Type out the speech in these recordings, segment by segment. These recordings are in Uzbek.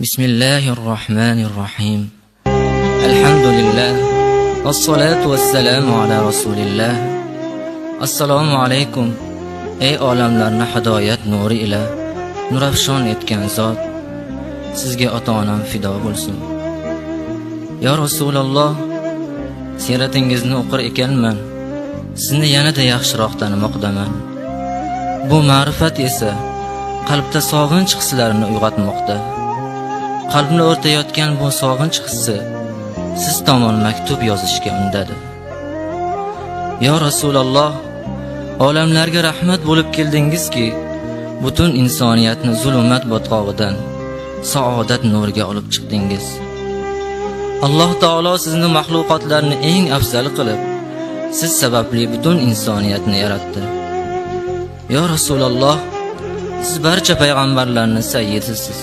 Bismillahirrohmanirrohim. Alhamdulillah. Vassalatu vassalamu ala rasulillah. Assalomu alaykum. Ey olamlarni hidoyat nuri ila nurafshon etgan zot, sizga ota-onam fido bo'lsin. Ya Rasululloh, siratingizni o'qir ekanman, sizni yanada yaxshiroq tanimoqdaman. Bu ma'rifat esa qalbda sog'inch hislarini uyg'otmoqda. Qalbni o'rtayotgan bu sog'inch hissi siz tomon maktub yozishga undadi. Ya Rasululloh, olamlarga rahmat bo'lib keldingizki, butun insoniyatni zulumat botqog'idan saodat nuriga olib chiqdingiz. Alloh taolo sizni maxluqotlarni eng afzali qilib, siz sababli butun insoniyatni yaratdi. Ya Rasululloh, siz barcha payg'ambarlarning sayyidisiz.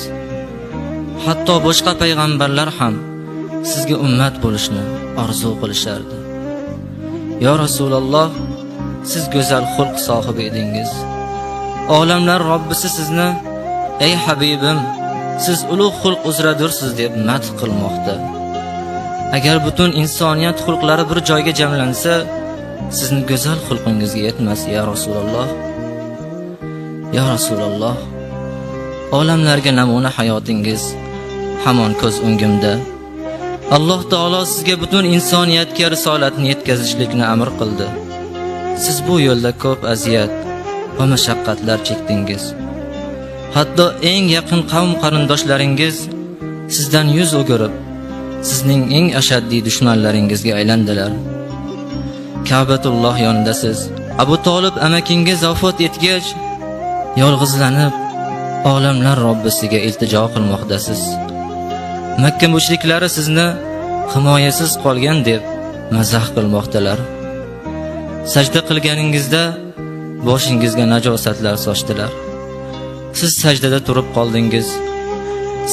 Hatto boshqa payg'ambarlar ham sizga ummat bo'lishni orzu qilishardi. Ya Rasululloh, siz go'zal xulq sohibi edingiz. Olamlar Robbisi sizni "Ey habibim, siz ulug' xulq uzradursiz" deb madh qilmoqda. Agar butun insoniyat xulqlari bir joyga jamlansa, sizni go'zal xulqingizga yetmas, ya Rasululloh. Ya Rasululloh, olamlarga namuna hayotingiz hamon ko'z o'ngimda. Alloh taolo sizga butun insoniyatga risolatni yetkazishlikni amr qildi. Siz bu yo'lda ko'p aziyat va mashaqqatlar chekdingiz. Hatto eng yaqin qavm qarindoshlaringiz sizdan yuz o'girib, sizning eng ashaddiy dushmanlaringizga aylandilar. Ka'batulloh yonidasiz. Abu Tolib amakingiz vafot etgach, yolg'izlanib olamlar Robbisiga iltijo qilmoqdasiz. Makka mushriklari sizni himoyasiz qolgan deb mazax qilmoqdalar. Sajda qilganingizda boshingizga najosatlar sochdilar. Siz sajdada turib qoldingiz.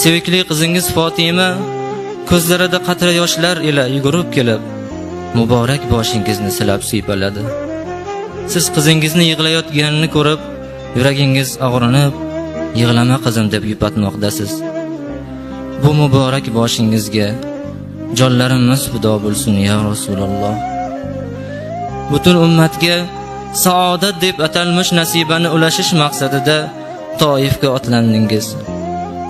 Sevikli qizingiz Fatima ko'zlarida qatra yoshlar ila yugurib kelib, muborak boshingizni silab siypaladi. Siz qizingizni yig'layotganini ko'rib, yuragingiz og'rinib, "Yig'lama qizim" deb yupatmoqdasiz. Bu muborak boshingizga jonlarimiz fido bo'lsin, ya Rasululloh. Butun ummatga saodat deb atalmish nasibani ulashish maqsadida Toifga otlandingiz.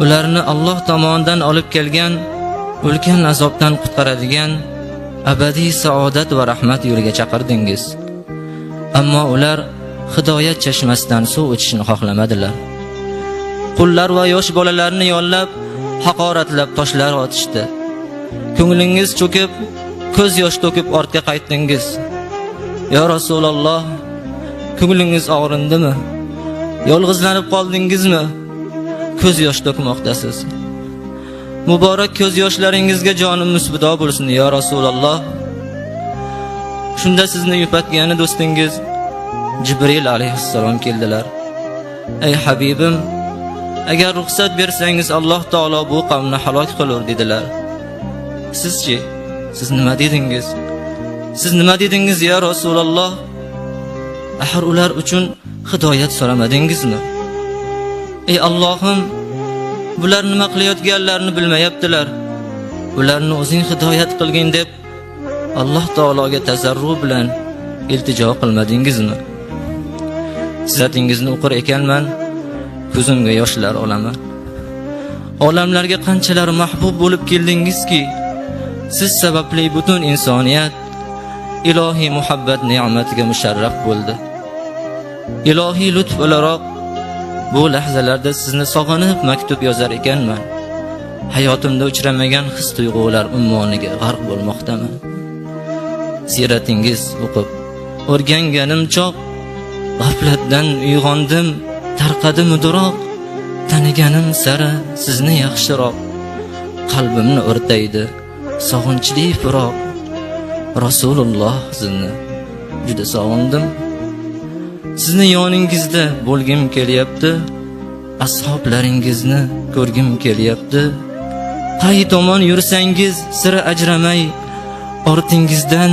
Ularni Alloh tomonidan olib kelgan ulkan azobdan qutqaradigan abadiy saodat va rahmat yo'liga chaqirdingiz. Ammo ular hidoyat chashmasidan suv ichishni xohlamadilar. Qullar va yosh bolalarni yollab, haqoratlab toshlar otishdi. Ko'nglingiz cho'kib, ko'z yosh to'kib ortga qaytdingiz. Ya Rasululloh, ko'nglingiz og'rindimi? Yolg'izlanib qoldingizmi? Ko'z yosh to'kmoqdasiz. Muborak ko'z yoshlaringizga jonimiz fido bo'lsin, ya Rasululloh. Shunda sizni yupatgani do'stingiz Jibril alayhissalom keldilar. "Ey habibim, agar ruxsat bersangiz, Alloh taolo bu qavmni halok qilur" dedilar. Sizchi, siz nima dedingiz? Siz nima dedingiz, ya Rasululloh? Axir ular uchun hidoyat so'ramadingizmi? Ey Allohim, bular nima qilayotganlarini bilmayaptilar. Ularni o'zing hidoyat qilgin deb Alloh taologa tazarru bilan iltijo qilmadingizmi? Sizatingizni o'qir ekanman, ko'zimga yoshlar olaman. Olamlarga qanchalar mahbub bo'lib keldingizki, siz sababli butun insoniyat ilohiy muhabbat ne'matiga musharraf bo'ldi. Ilohiy lutf o'laroq bu lahzalarda sizni sog'inib maktub yozar ekanman. Hayotimda uchramagan his tuyg'ular ummoniga g'arq bo'lmoqdaman. Siratingiz o'qib o'rganganim choq, g'aflatdan uyg'ondim, tarqadi mudroq, taniganim sari sizni yaxshiroq, qalbimni o'rtaydi sog'inchli firoq. Rasululloh, sizni juda sog'indim. Sizni yoningizda bo'lgim kelyapti. Ashoblaringizni ko'rgim kelyapti. Qay tomon yursangiz sira ajramay, ortingizdan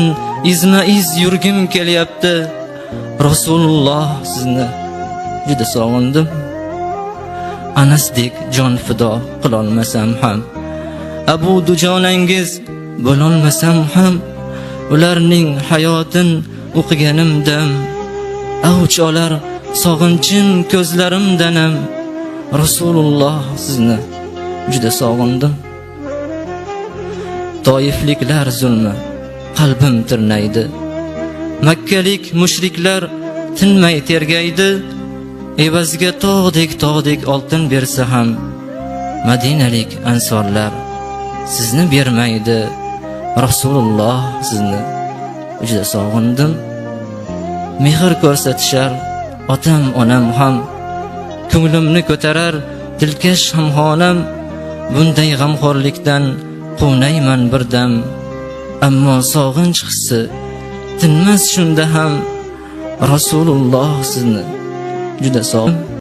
izma-iz yurgim kelyapti. Rasululloh, sizni juda sog'indim. Anasdek jon fido qilolmasam ham, Abu Dujonangiz bo'lolmasam ham, ularning hayotin o'qiganimdam avj olar sog'inchim ko'zlarimdanam. Rasululloh, sizni juda sog'indim. Toifliklar zulmi qalbim tirnaydi, Makkalik mushriklar tinmay tergaydi. Evaziga tog'dek tog'dek oltin bersa ham, Madinalik ansorlar sizni bermaydi. Rasululloh, sizni juda sog'indim. Mehr ko'rsatishar otam onam ham, ko'nglimni ko'tarar dilkash hamxonam. Bunday g'amxo'rlikdan quvnayman birdam, ammo sog'inch hissi tinmas shunda ham. Rasululloh, sizni juda sog'indim.